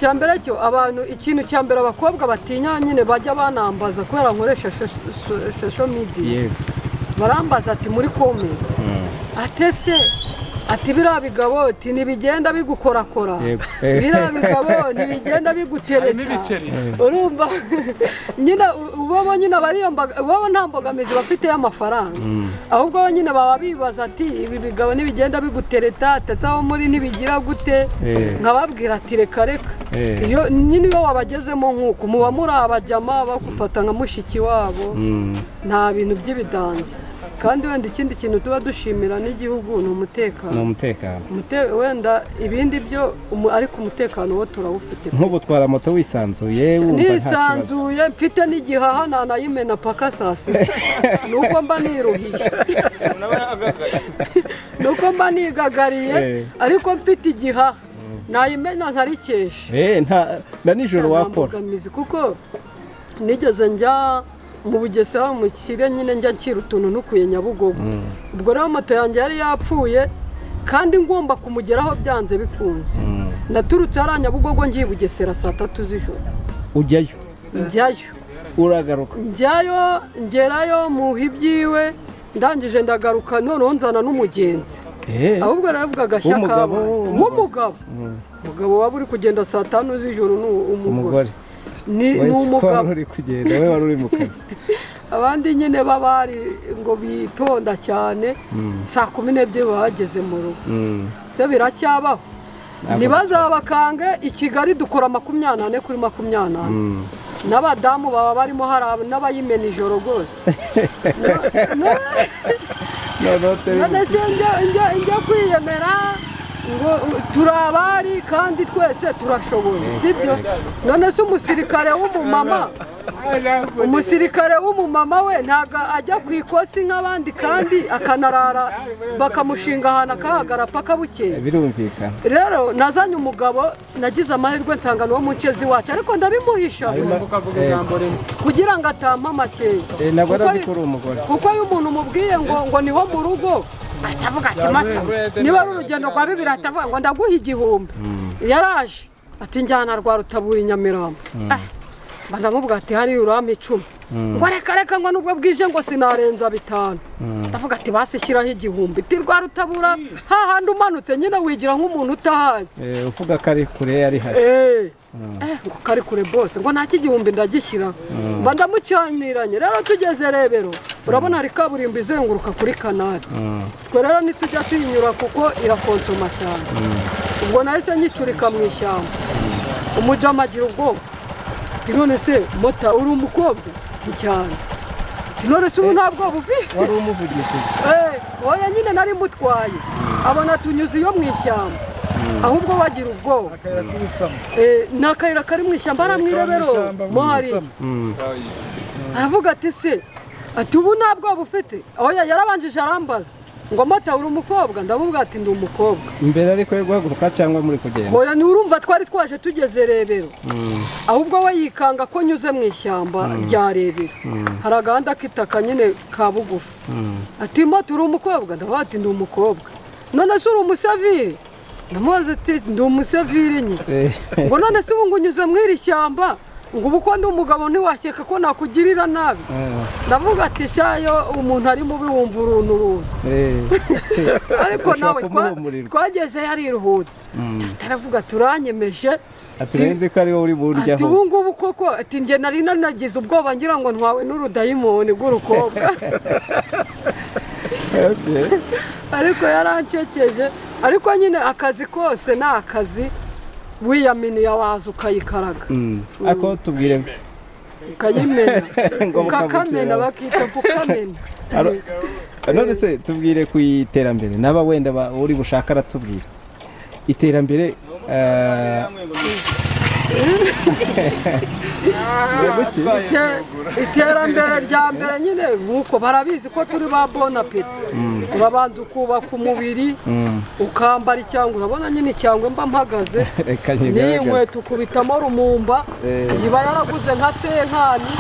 Icya mbere cyo, abantu, ikintu cya mbere abakobwa batinya nyine, bajya banambaza kubera nkoresha social media, barambaza ati muri comment, ate se, ati biriya bigabo, ati ntibigenda bigukorakora, biriya bigabo ntibigenda bigutereta? Harimo ibiceri. Urumva nyine bo nyine bariyo bo nta mbogamizi bafite y'amafaranga, ahubwo bo nyine baba bibaza ati ibi bigabo ntibigenda bigutereta, ndetse aho muri ntibigira gute? Nkababwira ati reka reka. Iyo nyine, iyo wabagezemo nk'uku muba muri abajyama, bagufata nka mushiki wabo, nta bintu by'ibidanje. Kandi wenda ikindi kintu tuba dushimira n'igihugu ni umutekano. Ni umutekano. Wenda ibindi byo ariko umutekano wo turawufite. Nk'ubu utwara moto wisanzuye, wumva nta kibazo? Nisanzuye, mfite n'igihaha, nanayimena paka saa sita, nuko mba niruhiye, nuko mba nigagariye, ariko mfite igihaha nayimena nkarikesha. Na nijoro Nta wakora? mbogamizi, kuko nigeze njya mu Bugesera mu kibe nyine, njya nshyira utuntu ntukuye Nyabugogo. Ubwo rero moto yanjye yari yapfuye kandi ngomba kumugeraho byanze bikunze. Naturutse hariya Nyabugogo ngiye i Bugesera saa 3 z'ijoro. Ujyayo? Njyayo. Uragaruka? Njyayo, ngerayo muha ibyiwe, ndangije ndagaruka, noneho nzana n'umugenzi. Ahubwo aravuga agashya W'umugabo, kabaye. w'umugore. W'umugabo. Umugabo waba uri kugenda saa 5 z'ijoro ni umugore? Umugore. Ni Wowe ni si ko wari umugabo. uri kugenda, wowe wari uri mu kazi. Abandi nyine b'abari ngo bitonda cyane, saa 12 baba bageze mu rugo. Se biracyabaho? Ntabwo. Ntibazabakange, i Kigali dukora 24/24, n'abadamu baba barimo, hari n'abayimena ijoro rwose. Noneho turi None se njya kwiyemera ngo turi abari kandi twese turashoboye, sibyo? None se umusirikare w'umumama we ntabwo ajya ku ikosi nk'abandi, kandi akanarara bakamushinga ahantu akahagara paka bukeye? Birumvikana. Rero nazanye umugabo, nagize amahirwe nsanga ni uwo mu nce z'iwacu, ariko ndabimuhisha Ukavuga ijambo rimwe. kugira ngo atampa makeya. Ntabwo arazi ko uri umugore. Kuko iyo umuntu umubwiye ngo niho mu rugo, ahita avuga ati mata, niba ari urugendo rwa 2, ahita avuga ngo ndaguha 1000. Yaraje ati njyana rwa Rutabura i Nyamirambo. Mba ndamubwira ati hariya urampa 10. Ngo reka reka, ngo nubwo bwije ngo sinarenza 5. Ndavuga ati basi shyiraho 1000. Iti rwa Rutabura hahandi umanutse nyine, wigira nk'umuntu utahazi. Uvuga ko ari kure, ari hari. Ngo kari kure bose, ngo nta k'igihumbi ndagishyiraho. Mba ndamucaniranye. Rero tugeze Rebero, urabona hari kaburimbo izenguruka kuri canal. Twe rero ntitujya tuyinyura kuko irakonsoma cyane. Ubwo nahise nyicurika mu ishyamba, umujama agira ubwoba, ati none se mota uri umukobwa? Ati cyane. Ati none se ubu nta bwoba ufite? Wari umuvugishije? Oya nyine, nari mutwaye, abona tunyuze iyo mu ishyamba, ahubwo bagira ubwoba. Akayira k'ubusamo. Ni akayira kari mu ishyamba hariya mu Irebero mo hariya. Aravuga ati se, ati ubu nta bwoba ufite? Oya, yarabanjije arambaza ngo mota uri umukobwa? Ndamubwira ati ndi umukobwa. Mbere ariko yo guhaguruka cyangwa muri kugenda? Oya, ni urumva twari twaje tugeze Rebero, ahubwo we yikanga ko nyuze mu ishyamba rya Rebero, hari agahanda k'itaka nyine ka bugufi. Ati moto uri umukobwa? Ndavuga ati ndi umukobwa. None se uri umusivili? Ndamubaza ati ndi umusivili nyine. Ngo none se ubu ngo unyuze mu iri shyamba, ngo ubu ko ndi umugabo ntiwakeka ko nakugirira nabi? Ndavuga ati shayo, umuntu ari mubi wumva uruntu uruntu. Ariko Ushobora nawe kumuhumurirwa. twageze yariruhutse, aravuga turanyemeje. Ati nzi ko ari wowe uri buryaho. Ati ubu ngubu koko, ati njye nari nanagize ubwoba ngira ngo ntwawe n'urudayimoni rw'urukobwa. Ariko yarancekeje. Ariko nyine akazi kose ni akazi, wiyaminiye waza ukayikaraga. Ako tubwire. Ukayimena. Ngo ukakamena. bukamutera. Bakita kukamena. None se tubwire ku iterambere, naba wenda uri bushaka aratubwira iterambere, ngo iki? Iterambere rya mbere nyine, nk'uko barabizi ko turi ba bon appétit, urabanza ukubaka umubiri, ukambara icyangwe. Urabona nyine icyangwe mba mpagaze. Reka n'iyi nyigaragaze. nkweto ukubitamo rumumba, iba yaraguze nka senkani.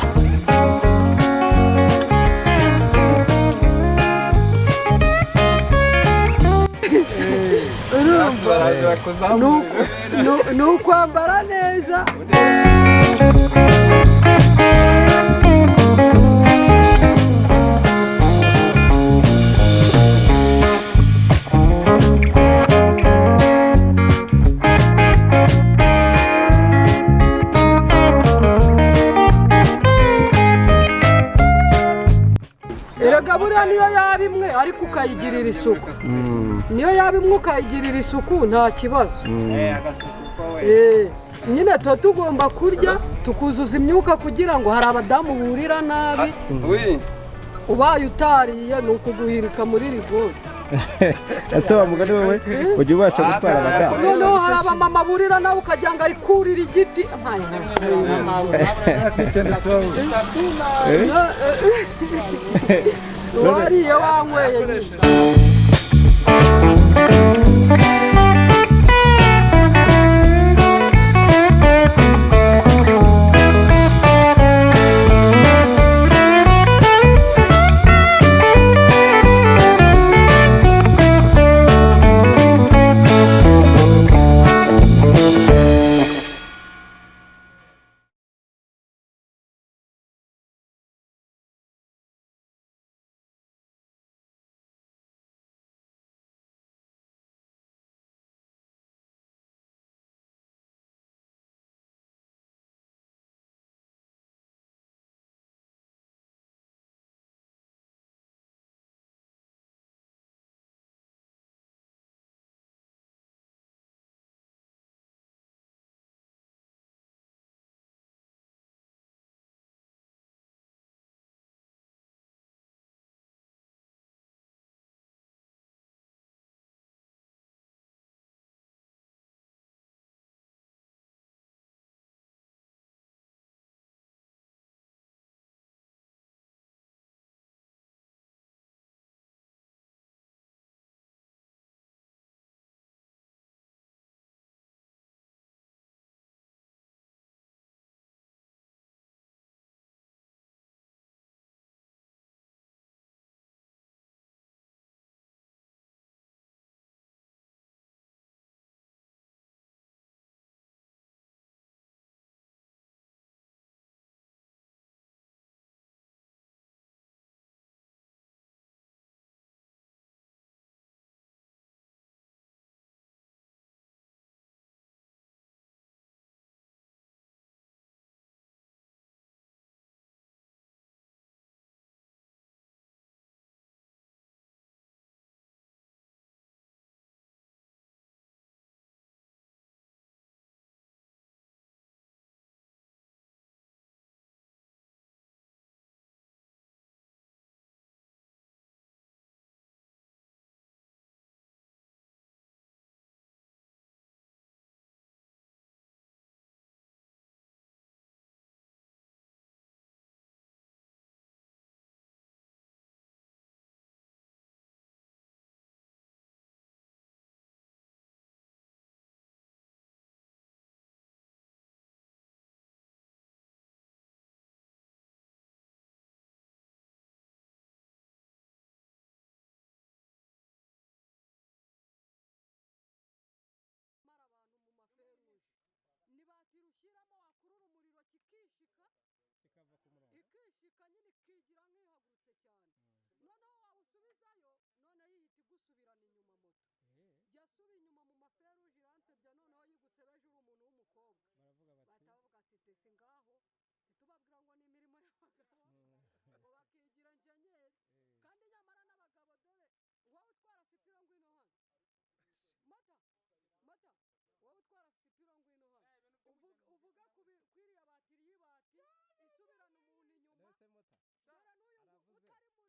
Urumva? Ni ukwambara neza. Erega buriya niyo yaba imwe ariko ukayigirira isuku, niyo yaba imwe ukayigirira isuku nta kibazo. Nyine tuba tugomba kurya tukuzuza imyuka kugira ngo hari abadamu burira nabi. Ubaye utariye ni ukuguhirika muri rigori. Ese wa mugani wowe ujya ubasha gutwara abadamu? Noneho hari abamama burira nawe ukagira ngo ari kurira igiti. Wariye wanyweye nyine. Ikishika nyine ikigira nk'ihagurutse cyane, noneho wawusubizayo noneho ihita igusubirana inyuma. Moto yasubiye inyuma mu maferuje iransebya, noneho yigusebeje uri umuntu w'umukobwa bahita bavuga ati tesi ngaho ntitubabwira ngo ni imirimo y'abagabo, ngo bakigira enjenyeri kandi nyamara n'abagabo. Dore wowe utwara sipiro ngwino hano, mata mata, wowe utwara sipiro ngwino hano uvuga kwiriya batiri y'ibati isubirana umuntu inyuma. Dore n'uyu utari muremure. Umva icyo avuze wagiye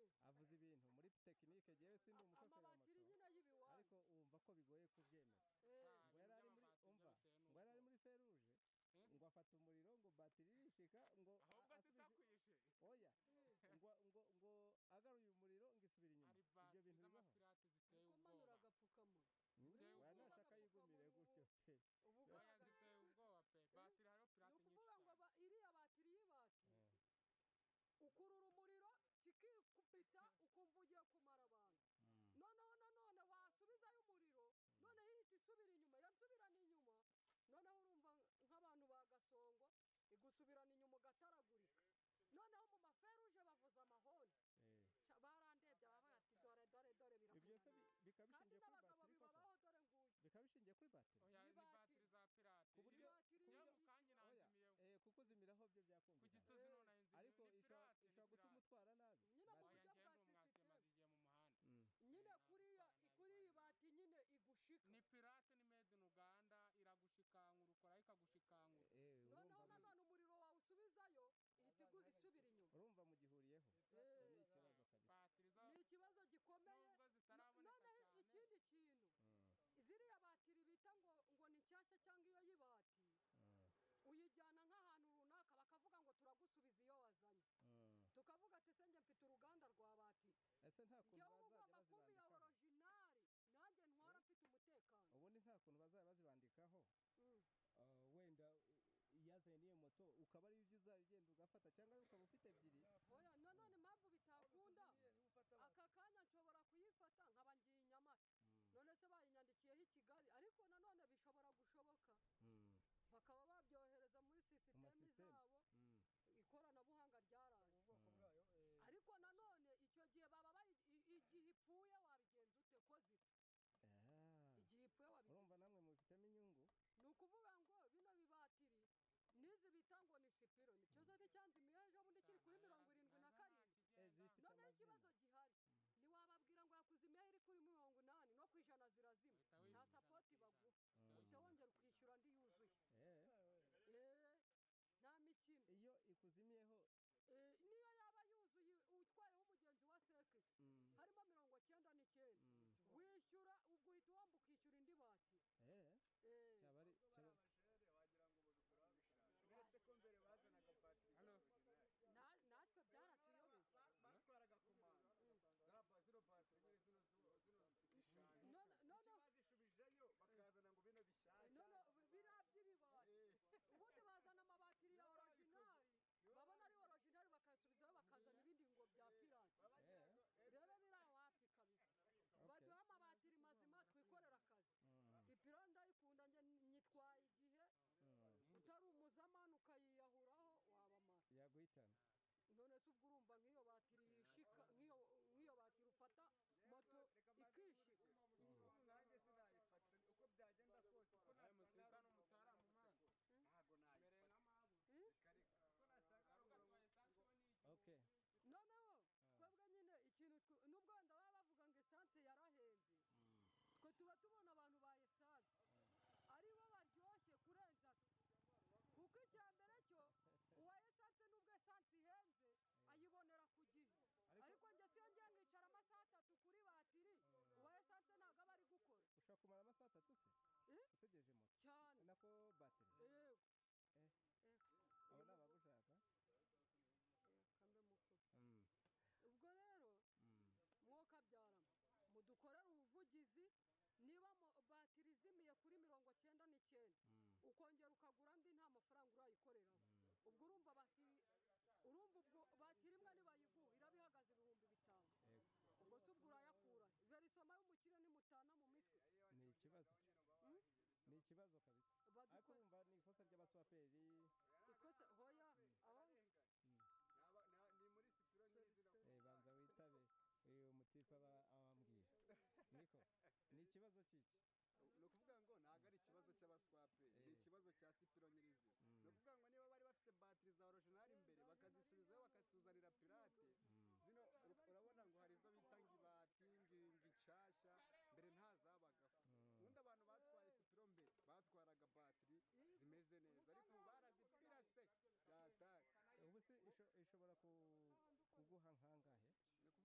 avuze ibintu muri tekinike, jyewe sindi umushoferi wa Amabatiri moto nyine y'ibiwani, ariko wumva ko bigoye kubyemera. Ngo yari ari muri, umva, ngo yari ari muri feruje ngo afata umuriro ngo batiri irishika ngo asubije, oya, ngo ngo ngo agaruye umuriro ngo isubire inyuma. Ibyo bintu bibaho? Kumanura agapfukamunwa. Oya, nashaka yigumire gutyo pe. Ni ukuvuga ngo iriya batiri y'ibati ukurura umuriro kikikubita ukumva ugiye kumara abantu, noneho nanone kuri batiri. Oya, Ni ni batiri. batiri za pirate. Ku buryo Ni batiri ku Iyo buryo mu kanya oya, nanzimiyeho. kukuzimiraho byo Ku byakumvikana. Gisozi none nzimiyeho. Ariko Ni ishobora pirate, ni ishobora gutuma pirate. utwara nabi. Nyine mu Batiri. Oya, buryo njyewe bwa ndi umwasiye sisiteme. maze igihe mu muhanda. Nyine kuriya kuri iyi bati nyine igushika. Ni pirate, ni made in Uganda, iragushikankura, ukoraho ikagushikankura. Noneho Urumva nanone umuriro wawusubizayo ihita isubira inyuma. Urumva mugihuriyeho. Icyo ni ikibazo kabisa. Batiri zo Ni ikibazo gikomeye. nubwo zitaraboneka Noneho cyane. ikindi kintu, ziriya batiri bita ngo ni nshyashya cyangwa iyo y'ibati, uyijyana nk'ahantu runaka bakavuga ngo turagusubiza iyo wazanye. Tukavuga ati se njye mfite uruganda rwa batiri, Ese nta kuntu njyewe uba bazajya ugomba kumpa iya bazibandikaho? original, nanjye ntwara mfite umutekano. Ubundi nta kuntu bazajya bazibandikaho. Wenda iyazanye n'iyo moto ukaba ari ibyo uzajya ugenda ugafata, cyangwa ukaba ufite ebyiri. Oya, nanone impamvu bitakunda, aka kanya nshobora kuyifata nkaba ngiye i Nyamata, none se bayinyandikiyeho i Kigali. Ariko nanone bishobora gushoboka bakaba babyohereza muri Mu sisiteme masisiteme. zabo, ikoranabuhanga ryaraje. Ubwoko bwayo Ariko nanone icyo gihe baba igihe ipfuye wabigenza ute ko zipfa? Igihe ipfuye wabigenza. Urumva namwe mubifitemo inyungu. Ni ukuvuga ngo bino bibatiri n'izi bita ngo ni sipiro, nicyo zo nticyanzimiye ejo bundi kiri kuri 77. Zifite Noneho amazina. ikibazo gihari, ntiwababwira ngo yakuzimiyeho iri kuri 80 no ku 100 zirazima, Uhita nta wishyura sapoti ijana ku baguha, ijana. uhita wongera ukishyura andi yuzuye. Nta mikino. Iyo ikuzimiyeho, Niyo yaba yuzuye utwayeho umugenzi wa sekisi harimo 99, wishyura ubwo uhita wambuka ukishyura indi batiri. Cyaba ari cyaba Uretse ko mbere bazanaga batiri za Halo. original. Natwe byaratuyobeye. Batwaraga komanda za zino batiri nyine zino zishaje. None Bazishubijeyo bakazana ngo bino bishyashya. None biriya by'ibibati, ubundi bazana amabatiri ya original, babona ari original bakayasubizayo, bakazana ibindi ngo bya pirate. Rero biriya wapi kabisa. Baduhe amabatiri mazima twikorera akazi. Sipiro ndayikunda njye, nyitwaye igihe utari umuzamani ukayiyahuraho wabamara. Yaguhitana. None se ubwo urumva nk'iyo batiri yishika, nk'iyo batiri ufata moto ikishika. Ubu nkanjye sinayifata uko byagenda kose, uko Ayo nasanga musita hari n'umutaramu umurongo man. ntabwo nayifata. Eh? Reka reka, uko nasanga hari umurongo. Okay. Noneho twebwe nyine ikintu nubwo wenda baba bavuga ngo esanse yarahenze, twe tuba tubona abantu ba esanse ari bo baryoshye kurenza twe, kuko icya mbere cyo uwa esanse nubwo esanse ihenze ayibonera ku gihe. Ariko njye siyo ngiye nkicara amasaha 3 kuri batiri, uwa esanse ntabwo aba ari gukora. Ushobora kumara amasaha 3 se Eh? utegereje moto? Cyane. Nako batiri. Yego. Abo ni abagushaka. Kambe mukuru. Ubwo rero mwokabyarama mudukorere ubuvugizi, niba batiri izimiye kuri 99 ukongera ukagura andi nta mafaranga urayikoreraho, ubwo urumva batiri, urumva ubwo batiri imwe nibayiguha iraba ihagaze 5000. Yego. Ubwo se ubwo urayakura verisoma y'umukire nimutana mu mitwe? Ni ikibazo cyo. Ni ikibazo kabisa. Ariko urumva ni ikosa ry'abaswaperi. Ikosa hoya aho. Ni muri sipiro nyirizina. Banza witabe uyu mutipe aba abambwira. Niko. Ni ikibazo cy'iki? Ni ukuvuga ngo ntabwo ari ikibazo cy'abaswaperi, ni ikibazo cya sipiro nyirizina. Ni ukuvuga ngo niba bari bafite batiri za original imbere bakazisubizayo bakatuzanira pirate zino, urabona ngo hari izo bita ngo ibati ngo inshyashya, mbere ntazabagaho. Ubundi abantu batwaye sipiro mbere batwaraga batiri zimeze neza, ariko ubu barazipirase byatari. Ubu se ishobora kuguha nkangahe? Ni ukuvuga ngo wenda wagize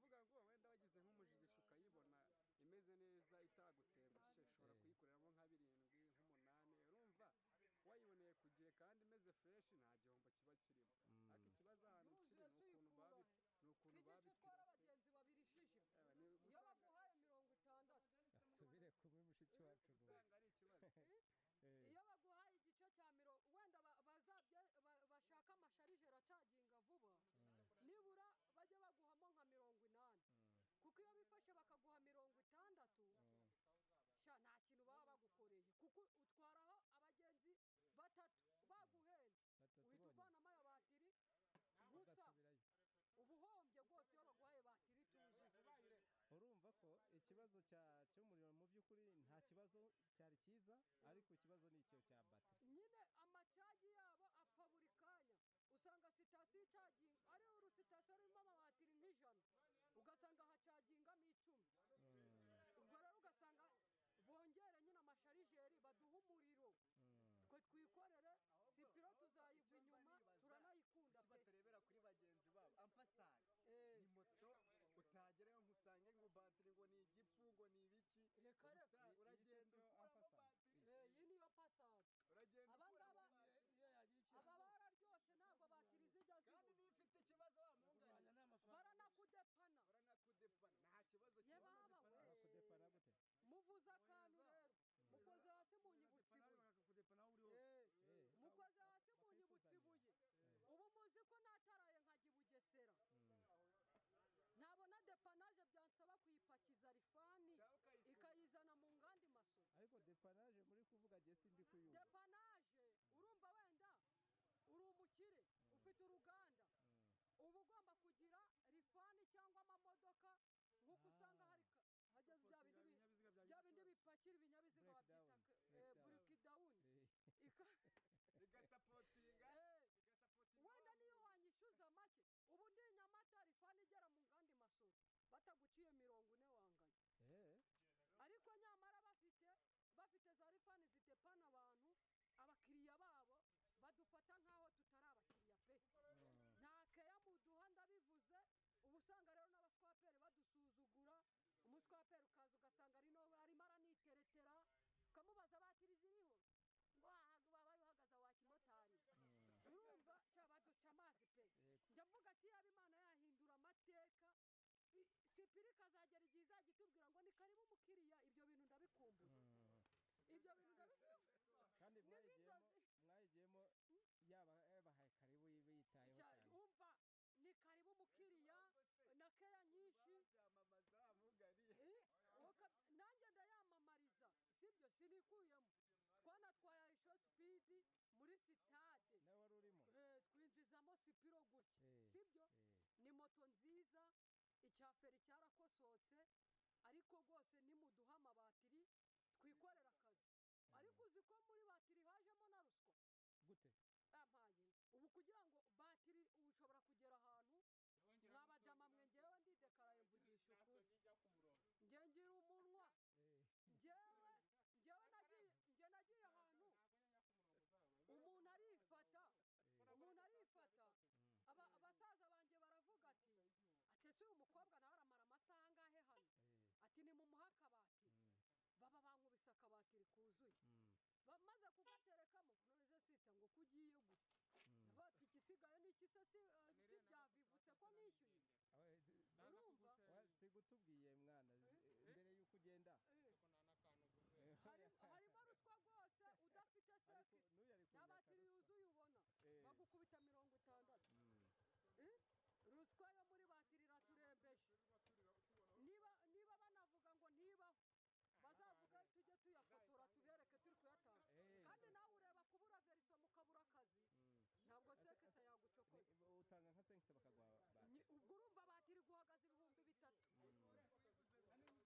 nk'umujigisha ukayibona imeze neza itagutengushye, ushobora kuyikoreramo nka 7 nk'8. Urumva wayiboneye ku gihe kandi imeze fresh, nta gihombo kiba kirimo. Ariko ikibazo ahantu Yuzuye kiri se ni ukuntu uyikura babi he? ni ukuntu K'igice utwara babipirase. abagenzi babiri ishije, Ni iyo usanga baguhaye 60. Asubire kumwe mushiki wacu rwose. usanga ari ikibazo. Iyo baguhaye igice cya mirongo wenda bazabye bashaka amasharijeri acaginga vuba, nibura bajye baguhamo nka 80, kuko iyo bifashe bakaguha 60, sha nta kintu baba bagukoreye, kuko utwaraho abagenzi batatu baguhenze, Batatu uhita bonyine. uvanamo ayo batiri gusa. Ugasubirayo. Uba uhombye rwose iyo baguhaye batiri ituzuye. Urumva ko Ikibazo cy'umuriro mu by'ukuri nta kibazo cyari cyiza, ariko ikibazo ni icyo cya batiri. Nyine amacagi yabo apfa buri kanya, usanga sitasiyo icaginga ari urusitasiyo rurimo amabatiri nk'ijana, ugasanga hacagingamo 10. Ubwo rero ugasanga bongere nyine amasharijeri baduhe umuriro, twe twikorere sipiro, tuzayigwa inyuma, turanayikunda Kuki pe. Batarebera kuri bagenzi babo ampasari? Eh. Ni moto utagerayo ngo usange ngo batiri ngo ni igipfu ngo ni ibiki. Reka reka. Ubusa Iyi uragenda si yo ukuramo Ampasari. batiri. Eh, iyi niyo pasari. Uragenda Aba ukuramo ngaba batiri. Niyo yagira aba ikibazo bararyoshye, ntabwo batiri zijya Kandi zibura. niyo ufite ikibazo wa mungani kurwanya n'amafaranga. Baranakudepana. Baranakudepana, nta kibazo Ye kibona. baba we. Bakudepana gute? Muvuze akantu rero, mukoze hasi munyibutsa Bakudepana ibuye. Bakakudepana aho uri hose. Eh, Eh, mukoze hasi munyibutsa bakayikuzanira. ibuye. Ubu muzi ko nataraye nkajya i Bugesera, ntabona depanaje, byansaba kuyipakiza rifani Cyangwa ukayisura. ikayizana mu nganda i Masoro. Ariko depanaje muri kuvuga jye sindi kuyumva. Depanaje, urumva wenda uri umukire ufite uruganda, uba ugomba kugira rifani cyangwa amamodoka nk'uko usanga hari hageze bya Supportinga bindi ibinyabiziga byagize bya bindi ikibazo. bipakira ibinyabiziga Breakdown, babyita breakdown. burikidawuni. Igasapotinga. Eh, Igasapotinga. Wenda niyo wanyishyuza make, ubu ndi i Nyamata, rifani igera mu nganda i Masoro bataguciye 40 wangaye. Eh, Ariko nyamara bafite za rifani zidepana abantu, abakiriya babo badufata nk'aho tutari abakiriya pe, nta keya muduha, ndabivuze. Uba usanga rero n'abaswaperi badusuzugura. Umuswaperi ukaza ugasanga arimo araniteretera, ukamubaza batiri ziriho ngo wabaye uhagaze wa kimotari, urumva cya baduca amazi pe. Njya mvuga ati yaba Imana yahindura amateka, sipiri ikazagera igihe izajya itubwira ngo ni karibu umukiriya. Ibyo bintu ndabikumbuye, ibyo bintu ndabikumbuye. Kandi Ni mwayigiyemo nk'inzozi. Mwayigiyemo yaba yabahaye karibu, yitayeho cyane. Umva, ni karibu umukiriya na keya nyinshi. Byamamaza wa mungani. Eh, nanjye ndayamamariza, sibyo? Sinikuyemo, twanatwaye Ayisho Sipidi muri sitade. Nawe wari urimo? Eh, twinjizamo sipiro gutya. Eh, sibyo? eh. Ni moto nziza, icyaferi cyarakosotse, ariko rwose nimuduha amabatiri twikorera akazi. Ariko uzi ko muri batiri hajemo na ruswa? Gute? Ampaye inka. Ubu kugira ngo batiri ushobora kugera ahantu mwabajama mwe, ngewe ndidekaraye mvugisha ukuri, nge ngira umunwa. Ngewe nagiye ahantu umuntu arifata, umuntu arifata. Abasaza banjye baravuga ati atese uyu mukobwa nawe aramara amasaha angahe hano? Ati nimumuhe akabatiri. Baba bankubise akabatiri kuzuye, bamaze kugaterekamo, none se sita ngo ko ugiye gute? Ndavuga ati igisigaye ni iki se? Si byavivutse ko nishyuye? Urumva? Sigutubwiye mwana mbere y'uko ugenda. Harimo ruswa rwose, udafite Ariko sekisi n'uyu ari nta kunyaka batiri ruswa. yuzuye ubona. Eh. Bagukubita 60. Eh, ruswa yo muri batiri iraturembeje. Niba banavuga ngo ntibaho, bazavuga tujye tuyafotora tubereke turi kuyatanga. Eh. Kandi nawe ureba kubura verisoma ukabura akazi, ntabwo sekisi yagucokoza. Utanga nka senkisi bakaguha batiri. Ubwo urumva batiri guhagaze 3000,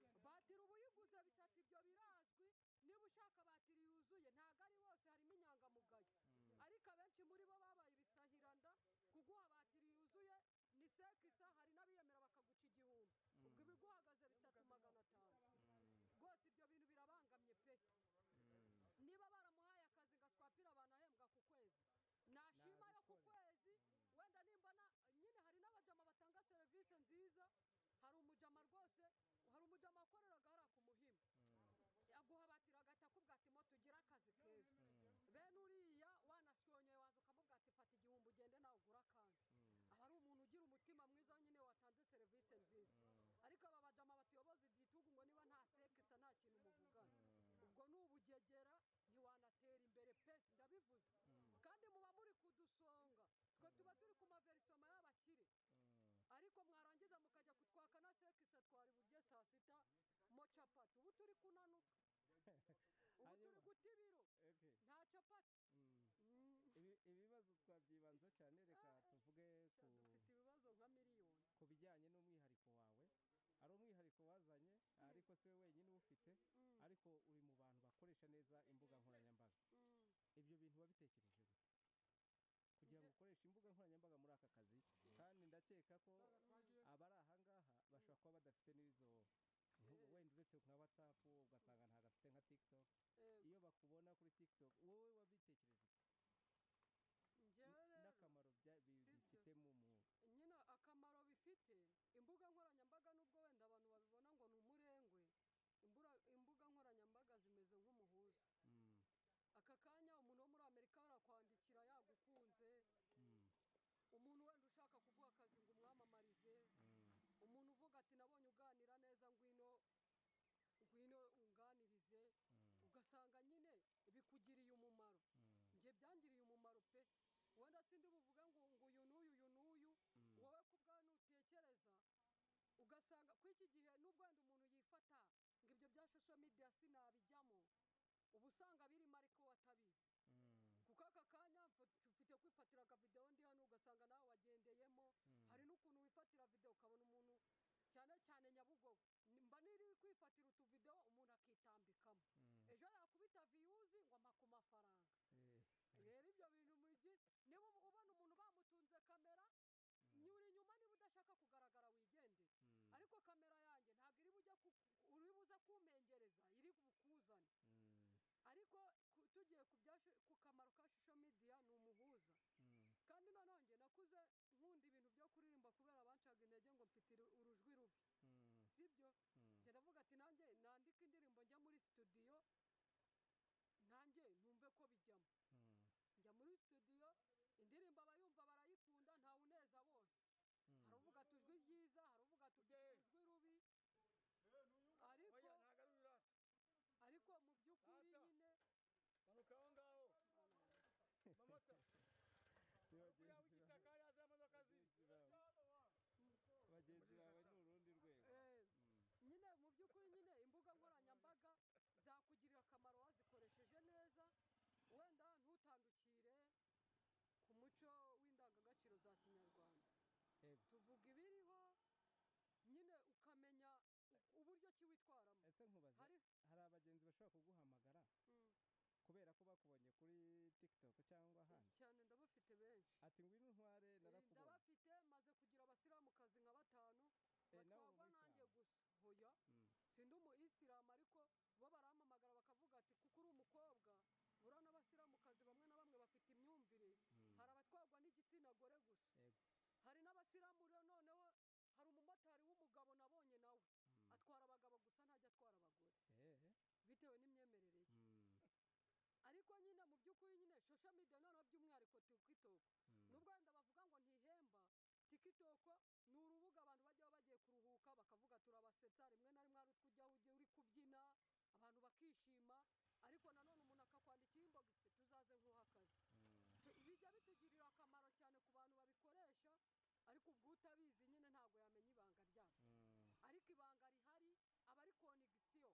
batiri uba uyiguze bitatu, ibyo birazwi. Niba ushaka batiri yuzuye, ntabwo ari bose, harimo inyangamugayo, ariko abenshi muri bo babaye ibisahiranda. Kuguha batiri yuzuye ni sekisa, hari n'abiyemera bakaguca 1000, ubwo ibiguhagaze 3500. Rwose ibyo bintu birabangamye pe. Niba baramuhaye akazi ngo aswapire abantu ahembwa ku kwezi, nashima yo ku Nabikore. kwezi. Wenda nimbona nyine hari n'abajama batanga serivisi nziza. Hari umujama rwose, hari umujama wakoreraga hariya ku Muhima, aguha batiri agahita akubwira ati moto ugire akazi keza. Bene uriya wanasyonyoye waza ukamubwira ati fata 1000 ugende nawe ugure akandi. Aba ari umuntu ugira umutima mwiza nyine watanze serivisi nziza. Ariko aba bajama batuyoboza igitugu ngo niba nta sekisa nta kintu muvugana, ubwo ni ubugegera, ntiwanatera imbere pe, ndabivuze. Kandi muba muri kudusonga, twe tuba turi ku maverisoma y'abakire, ariko mwarangiza mukajya kutwaka na sekisa twari burye saa sita mo capati. Ubu turi kunanuka, ubu turi Hanyuma. guta ibiro. Okay. Nta capati. Ibibazo twabyibanzeho cyane, reka tuvuge ku Dufite ibibazo nka miliyoni. Ku bijyanye n'umwihariko wawe. Hari umwihariko wazanye. si we wenyine ubufite, ariko uri mu bantu bakoresha neza imbuga nkoranyambaga. Ibyo bintu wabitekereje gute kugira ngo ukoreshe imbuga nkoranyambaga muri aka kazi? Kandi ndakeka ko abari aha ngaha bashobora kuba badafite n'izo nk'ubu, wenda uretse nka WhatsApp, ugasanga ntabwo afite nka TikTok. Iyo bakubona kuri TikTok, wowe wabitekereje ute? Njyewe rero N'akamaro sibyo. bifite mu Nyine akamaro bifite imbuga nkoranyambaga, nubwo wenda abantu babibona ngo ni umurengwe, imbuga nkoranyambaga zimeze nk'umuhuza. Aka kanya umuntu wo muri Amerika arakwandikira yagukunze, umuntu wenda ushaka kuguha akazi ngo umwamamarize, umuntu uvuga ati nabonye uganira neza, ngwino ngwino unganirize, ugasanga nyine bikugiriye umumaro. Njye byangiriye umumaro pe. Wenda sindi buvuge ngo uyu n'uyu, uyu n'uyu, wowe ku bwawe nutekereza ugasanga kuri iki gihe, nubwo wenda umuntu yifata ngo ibyo bya social media sinabijyamo, uba usanga birimo ariko we atabizi. Kuko aka kanya mfite kwifatira akavidewo ndi hano, ugasanga nawe wagendeyemo. Hari n'ukuntu wifatira videwo ukabona umuntu, cyane cyane Nyabugogo, mba niri kwifatira utuvidewo, umuntu akitambikamo, ejo yakubita views ngo ampa ku mafaranga. Rero ibyo bintu mugi niba ubona umuntu bamutunze kamera, nyura inyuma, niba udashaka kugaragara wigendere. Ariko kamera yanjye ntabwo iri bujye uri buze kumpengereza, iri bukuzane. Ariko tugiye ku kamaro ka social media, ni umuhuza. Kandi noneho njye nakuze nkunda ibintu byo kuririmba, kubera bancaga intege ngo mfite urujwi rubi, sibyo? Njye ndavuga ati nanjye nandike indirimbo, njya muri studio, nanjye numve ko bijyamo. Njya muri studio, indirimbo abayumva barayikunda. Ntawe uneza bose, hari uvuga ati ijwi ryiza, hari uvuga ati ufite urujwi rubi, ariko Oya, ntabwo ari urata. Ariko mu by'ukuri Data. nyine Manuka aho ngaho, mamota. Ni Ruguru yawe bagenzi igitaka, bawe. hariya ziriya modoka ziri. Bagenzi bawe ni urundi rwego. Nyine mu by'ukuri nyine imbuga nkoranyambaga zakugirira akamaro wazikoresheje neza, wenda ntutandukire ku muco w'indangagaciro za kinyarwanda. Tuvuga ibiriho nyine, ukamenya uburyo ki witwaramo. Ese nkubaze, Hari hari abagenzi bashobora kuguhamagara kubera ko bakubonye kuri TikTok cyangwa ahandi? Cyane, ndabafite benshi. Ati ngwino untware, narakubonye. Ndabafite, maze kugira abasilamukazi nka batanu Nawe batwarwa uri nanjye umuyisilamu? gusa. Hoya, sindi umu isilamu, ariko bo barampamagara bakavuga ati kuko uri umukobwa. Buriya n'abasilamukazi bamwe na bamwe bafite imyumvire, hari abatwarwa n'igitsina gore gusa. Hari n'abasilamu rero, noneho hari umumotari w'umugabo nabonye, nawe atwara abagabo gusa, ntajya atwara abagore, bitewe n'imyemerere ye. Ariko nyine mu by'ukuri nyine social media, noneho by'umwihariko TikTok, nubwo wenda bavuga ngo ntihemba, TikTok ni urubuga abantu bajyaho bagiye kuruhuka, bakavuga turabasetsa. Rimwe na rimwe hari utwo ujyaho uri kubyina, abantu bakishima, ariko nanone umuntu akakwandikira inbox, tuzaze nkuha akazi. Bijya bitugirira akamaro cyane ku bantu babikoresha, ariko ubwo utabizi nyine ntabwo yamenya ibanga ryabyo. Ariko ibanga rihari aba ari connexion.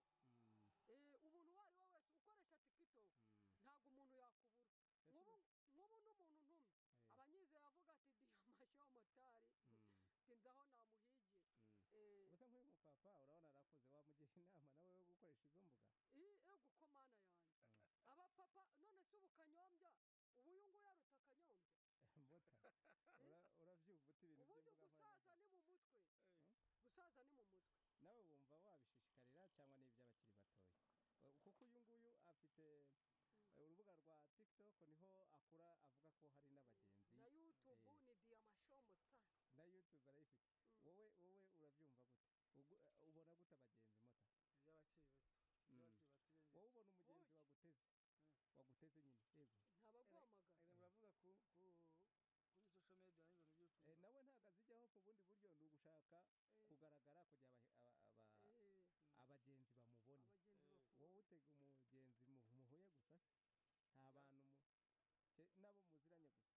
Umuntu uwo ari we wese ukoresha TikTok, ntabwo umuntu yakubura. Ese Nk'ubu n'umuntu ntumye abanyizeye avuga ati Diamasho motari, ati nzi aho namuhigiye. Ubuse nk'uyu mupapa urabona arakuze, wamugira inama nawe yo gukoresha izo mbuga? Ego ko mana yanjye, abapapa none se ubu Kanyombya, ubu uyu nguyu aruta Kanyombya? Mota, urabyumva ute ibintu Ubundi by'imbuga gusaza nkoranyambaga? ni mu mutwe, gusaza ni mu mutwe. Nawe wumva wabishishikarira cyangwa ni iby'abakiri batoya? Kuko uyu nguyu afite urubuga rwa TikTok, niho akura avuga ko hari n'abagenzi. Na YouTube ni Diamasho Motsa. Na YouTube arayifite. Wowe urabyumva gute? Ubona gute abagenzi, Mota? Iby'abakiri bato, iby'abakiri bato ibyo ngibyo. Wowe ubona umugenzi Oya. waguteze nyine, yego. Ntabaguhamagara. Erega muravuga kuri social media n'ibintu byo Nawe ntabwo azijyaho ku bundi buryo, ni ugushaka kugaragara kugira abagenzi bamubone. Abagenzi bakubona. Wowe utega umugenzi muhuye gusa se? Nta bantu n'abo muziranye gusa? Oya, nabo mutaziranye.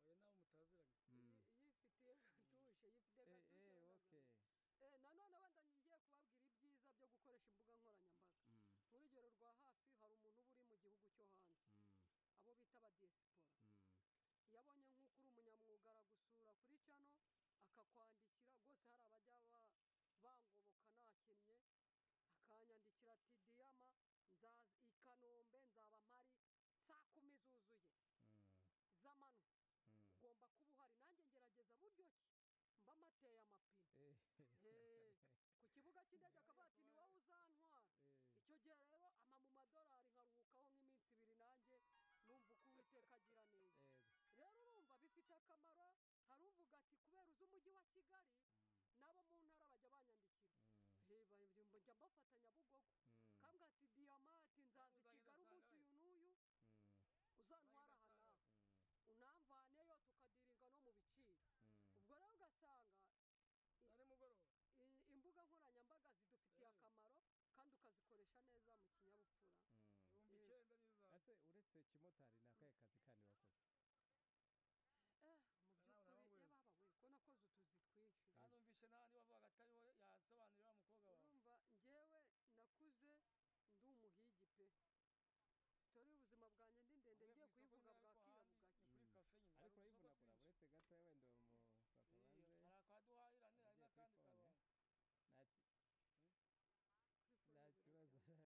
Yifitiye gatushe, yifitiye gatushe wenda. Nanone wenda ngiye kubabwira ibyiza byo gukoresha imbuga nkoranyambaga. Nk'urugero rwa hafi, hari umuntu uba uri mu gihugu cyo hanze, abo bita abadiyesipora. Iyo abonye nk'uko uri umunyamwuga, aragusura kuri channel, akakwandikira rwose. Hari abajya bangoboka nakennye. ati diyama nzaza i Kanombe nzaba mpari saa 10 zuzuye z'amanywa, ugomba kuba uhari. Nanjye ngerageza buryo ki mba mateye amapine. Ku kibuga cy'indege akavuga ati ni wowe uzantwara. Icyo gihe rero ama mu madolari nkaruhukaho nk'iminsi 2, nanjye numva uko Uwiteka agira neza. Rero urumva bifite akamaro. Hari uvuga ati kubera uzi umujyi wa Kigali, n'abo mu ntara bajya banyandikira. Njya mbafata Nyabugogo, kambwira ati diyama ati nzaza i Kigali umunsi uyu n'uyu, uzantwara aha n'aha, unamvaneyo, tukadiringa no mu biciro. Ubwo rero ugasanga Za nimugoroba. Imbuga nkoranyambaga zidufitiye akamaro kandi ukazikoresha neza mu kinyabupfura. 9000 nizo za Ese uretse kimotari ni akahe kazi kandi wakoze? Mu Nawe by'ukuri nawe yababa we ko nakoze utuzi twinshi. Kandi numvishe n'ahandi wavugaga atariho yasobanurira wa mukobwa wawe. Urumva njyewe nakuze ndi umuhigi pe. Sitori y'ubuzima bwanjye ndi ndende, Uvuye ngiye ku isoko kuyivuga nyine ariko bwakira ahandi bugacya. ni kuri kafe nyine. Ariko Hari udusoko urayivunagura twinshi. uretse gatoya wenda uwo mupapa Iyo, banze hari akaduhahirane, hari agiye kuri n'akandi fone.